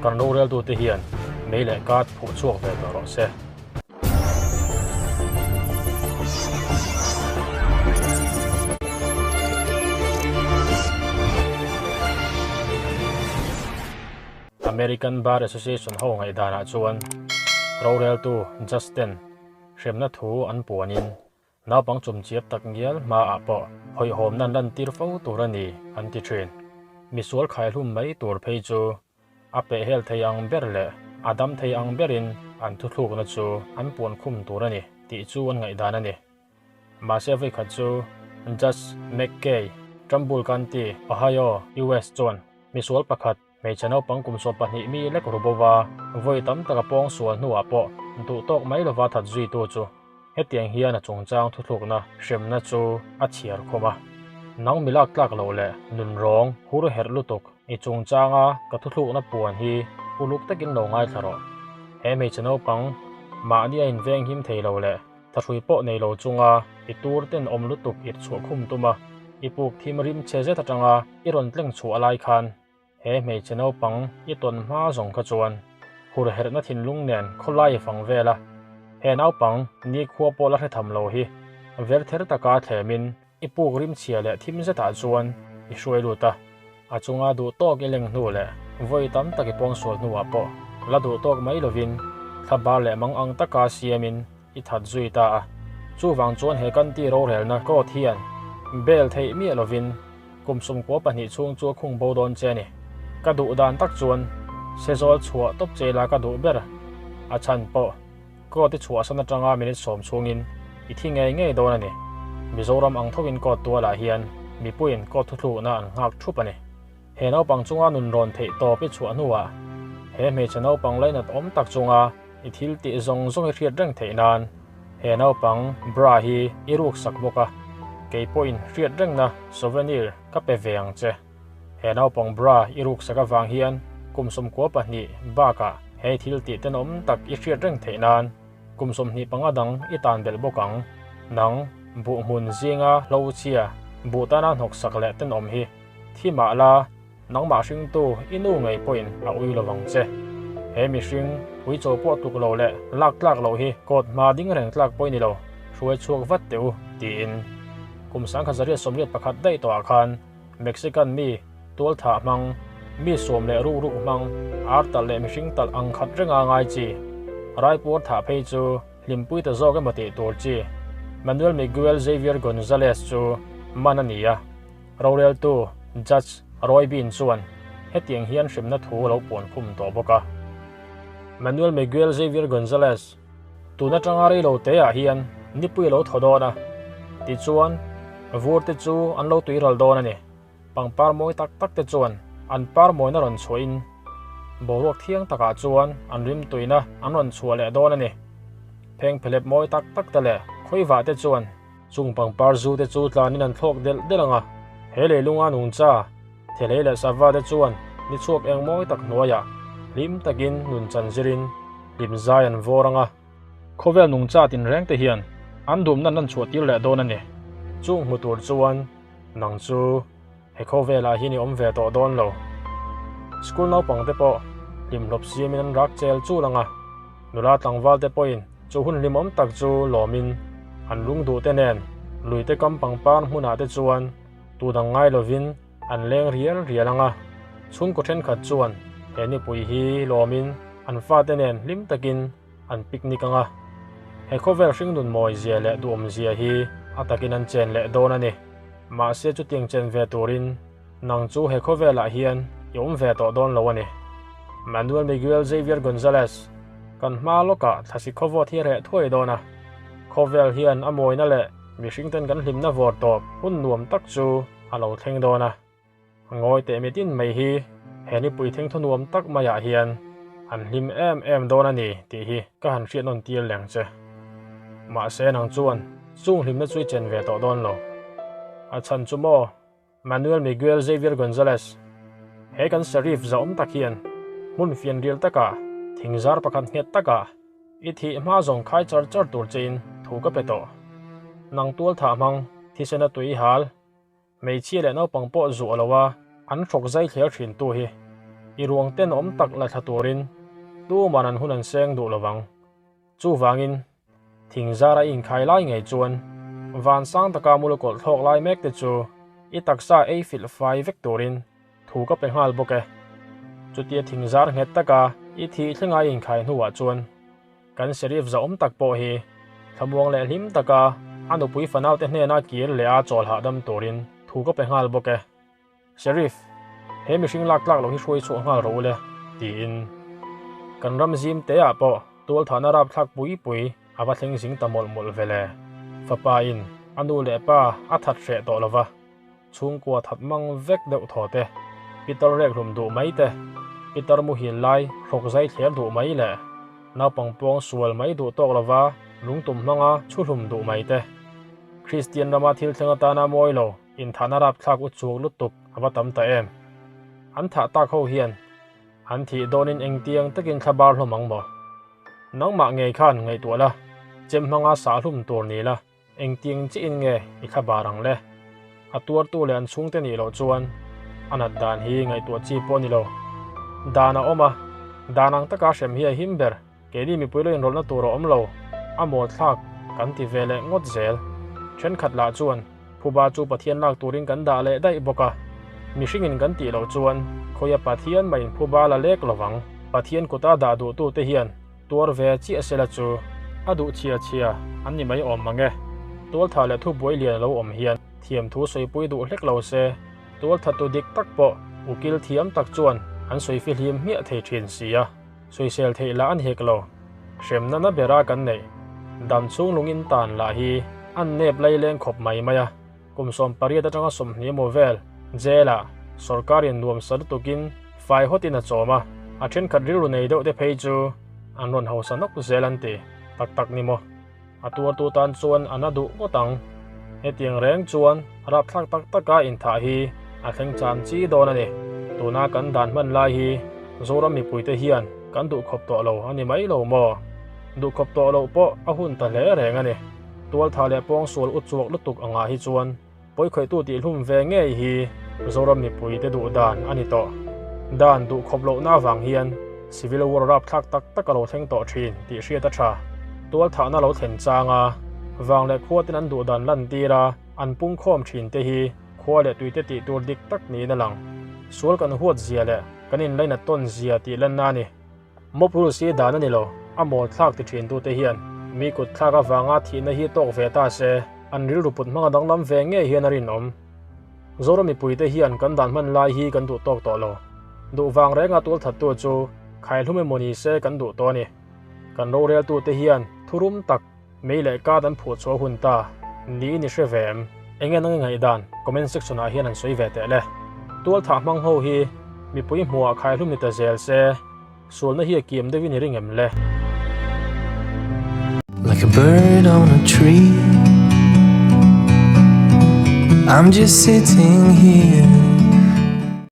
kan roreltute hian mei leh kat phuh chhuak ve tawh rawh se. American Bar Association ho ngaihdanah chuan roreltu judge ten hremna thu an puanin naupang chumchiap tak ngial hmaah pawh hawihhawmna an lantir fo tur a ni an ti thin. Misual khaihlum mai tur phei chu A pehhel thei ang ber leh a dam thei ang berin an thuthlukna chu an puan khum tur a ni tih chu an ngaihdan a ni. Mahse vawikhat chu Judge McKay, Trumbull County, Ohio, US chuan misual pakhat hmeichhe naupang kum 12 mi lek ru bova vawi tam taka pawng sual hnuah pawh duh tawk mai lova that zuitu chu Hetiang hian a chungchang thuthlukna hremna chu a chhiar khum a. Nang mi lak tlak loh leh nun rawng hur herh lutuk i chungchanga ka thuthlukna puan hi uluk takin lo ngaithla rawh. He hmeichhe naupang mahni a inveng him thei lo leh thahrui pawh nei lo chunga i tur ten awm lutuk irh chhuah khum tuma i puk thim rim chhe zet atanga i rawn tleng chhuah lai khan He hmeichhe naupang i tawn hma zawng kha chuan hur herhna thinlung nen khawlai i fang vel a, he naupang nikhua pawh la hre tham lo hi ver ther taka thlemin i puk rimchhia leh thim zetah chuan i hruai lut a, a chunga duh tawk i leng hnu leh vawi tam tak i pawngsual hnuah pawh la duh tawk mai lovin thlabar leh mang ang taka siamin i that zui ta a. Chuvang chuan he kanti rorelna court hian bail theih miah lovin Kum 12 chhung chu a khung bo dawn che a ni. Ka duh dan tak chuan sezawl chhuah tawp che ila ka duh ber. A chhan pawh court i chhuahsan atanga minute sawm chhungin i thi ngei ngei dawn a ni. Mizoram ang thoin court tualah hian mipuiin court thuthlukna an nghak thup a ni. He naupang chunga nun rawn theih tawp i chhuah hnuah he hmeichhe naupang lainat awm tak chunga i thil tih zawng zawng i hriat reng theih nan he naupang bra hi i ruk sak bawk a, kei pawhin hriat rengna souvenir ka pe ve ang che. He naupang bra i ruk sak avang hian kum 12 bakah he thil tih tenawm tak i hriat reng theih nan kum 25 dang i tan belh bawk ang. Nang, buh hmun zinga hlo chhia, buh tana hnawk sak leh tenawm hi thi mah la, Nangmah hringtu i nu ngei pawhin a ui lo vang che. He mihring ui chaw pawh tluk lo leh lak tlak loh hi kawt hma ding reng tlak pawh i ni lo, hruai chhuak vat teh u, tiin. Kum 1981 daih tawhah khan Mexican mi tual thah hmang, mi suam leh ruk ruk hmang, ar talh leh mihring talh ang khat renga ngai chi, raipuar thah phei chu hlimpui ta zawk emaw tih tur chi Manuel Miguel Xavier Gonzalez chu man a ni a. Roreltu, Judge, Roy Bean chuan hetiang hian hremna thu a lo puan khum tawh bawk a. Manuel Miguel Xavier Gonzalez, Tun atanga rei lo teah hian nipui a lo thaw dawn a, tichuan vur te chu an lo tui ral dawn a ni. Pangpar mawi tak tak te chuan an par mawina rawn chhuahin boruak thiang takah chuan an rimtuina an rawn chhuah leh dawn a ni. Phengphehlep mawi tak tak te leh khawivah te chuan Chung pangpar zu te chu tlanin an thlawk delh delh ang a, he leilunga nungcha, thelei leh sava te chuan ni chhuak eng mawi tak hnuaiah hlim takin nun chan zirin hlim zai an vawr ang a. Khawvel nungcha tinreng te hian an dumna an chhuah tir leh dawn a ni. Chung hmu tur chuan nang chu he khawvelah hian i awm ve tawh dawn lo. School naupang te pawh hlimhlawp siamin an rak chel chul ang a, nula tlangval te pawhin Chu hun hlimawm tak chu lawmin an lung duh te nen luite kam pangpar hmunah te chuan tu dang ngai lovin an leng rial rial ang a. Chhungkaw thenkhat chuan he nipui hi lawmin an fate nen hlim takin an picnic ang a. He khawvel hringnun mawi zia leh duhawm zia hi a takin an chen leh dawn a ni. Mahse chutiang chen ve turin nang chu he khawvelah hian i awm ve tawh dawn lo a ni. Manuel Miguel Xavier Gonzalez, Kan hma lawkah thlasi khawvawt hi a reh thuai dawn a, khawvel hian a mawina leh mihringten kan hlimna vawr tawp hun nuam tak chu a lo thleng dawn a. Ngawi teh mitin mai hi he nipui thengthaw nuam tak maiah hian an hlim em em dawn a ni tih hi ka han hriat nawn tir leng che. Mahse nang chuan chung hlimna chu i chen ve tawh dawn lo. A chhan chu maw? Manuel Miguel Xavier Gonzalez, He kan Sheriff zahawm tak hian hmun fianrial takah thingzar pakhat nghet takah i thih hma zawng khai char char tur chein thu ka pe tawh. Nang tual thah hmang, thisena tui hal, hmeichhia leh naupang pawh zuah loa an hrawk zai thler thin tu hi. I ruang tenawm tak la thla turin tuman an hun an seng duh lovang. Chuvangin, thing zara i inkhai lai ngei chuan van sang taka mul kawlh thlawk lai mek te chu i taksa ei filh fai vek turin thu ka pe nghal bawk e. Chutia thing zar nghet taka i thih thlenga i inkhai hnuah chuan kan Sheriff zahawm tak pawh hi thlamuang leh hlim taka a nupui fanaute hnena kir leh a chawl hahdam turin thu ka pe nghal bawk e. Sheriff, he mihring lak tlak loh hi hruai chhuah nghal rawh ule, tiin. Kan ram zim te ah pawh tualthahna rapthlak pui pui a va thleng zing ta mawlh mawlh ve le. Fapa in a nu leh pa a that hreh tawh lova, chhungkua that mang vek deuh thaw te, pitar rek hlum duh mai te, pitar muhil lai hrawk zai thler duh mai leh naupang puang sual mai duh tawk lova lungtum hmanga chhu hlum duh mai te. Kristian rama thil thleng atana mawi lo. Inthahna rapthlak u chuk lutuk a va tam ta em? An thah tak ho hian an thih dawnin engtiang takin thla bar hlawm ang maw? Nangmah ngei khan ngaihtuah la, chem hmanga sah hlum tur ni la, engtiang chiin nge i thla bar ang le? A tuartu leh an chhungte nih loh chuan a nat dan hi ngaihtuah chi pawh a ni lo. Dan a awm a, dan ang taka hrem hi a him ber. Keini mipui lo inrawlhna tur a awm lo, a mawl thlak kan ti ve leh ngawt zel. Thenkhat lah chuan phuba chu Pathian lak turin kan dah leh daih bawk a, mihringin kan tih loh chuan khawia Pathian mah in phuba la lek lovang. Pathian kuta dah duhtute hian tuar ve chiah sela chu a duh chhia chhia an ni mai awm mang e. Tualtha leh thubuai lian a lo awm hian thiamthu sawipui duh hlek lo se, tualthatu dik tak pawh ukil thiam tak chuan an sawi fihlim hmiah thei thin si a. Sawisel theih lah an hek lo. Hremna na bera kan neih dam chhung lungin tan lah hi an nep laileng khawp mai mai a. Kum 18 atanga 30 emaw vel jail ah sorkarin nuamsa lutukin fai hawtin a chawm a, a thenkhat rilru nei deuh te phei chu an rawn hausa nawk zel an ti tak tak ni maw. A tuartu tan chuan a na duh ngawt ang. Hetiang reng chuan rapthlak tak taka inthah hi a thleng chan chi dawn a ni. Tuna kan dan hman lai hi Zoram mipuite hian kan duhkhawp tawh lo a ni mai lo maw? Duhkhawp tawh loh pawh a hun ta hle reng a ni. Tualtha leh pawngsual utchuak lutuk angah hi chuan Pawikhawihtu tihhlum ve ngei hi Zoram mipuite duh dan a ni tawh. Dan duhkhawp lohna avang hian Civil War rapthlak tak tak a lo thleng tawh thin tih hriat a tha. Tualthahna lo thlen changa vang leh khuaten an duh dan lantir a an pungkhawm thin te hi khua leh tuite tih tur dik tak niin a lang. Sual kan huat zia leh kan inlainat tawn zia tih lanna a ni. Mob rules hi dan a ni lo, a mawl thlak ti thin tute hian mi kut thlak avanga thihna hi tawk ve ta se, an rilru put hmanga danglam ve ngei hian a rinawm. Zoram mipuite hian kan dan hman lai hi kan duh tawk tawh lo. Duh vang renga tualthattu chu khaihlum emaw ni se kan duh tawh a ni. Kan roreltute hian thurum tak Mei leh card an phuah chhuah hun ta niin i hre ve em? Enge nang i ngaihdan? Comment section ah hian an sawi ve teh le. Tualthah hmang ho hi mipui hmuhah khaihlum ni ta zel se, sualna hi a kiam deuhin i ring em le? Like a bird on a tree I'm just sitting here.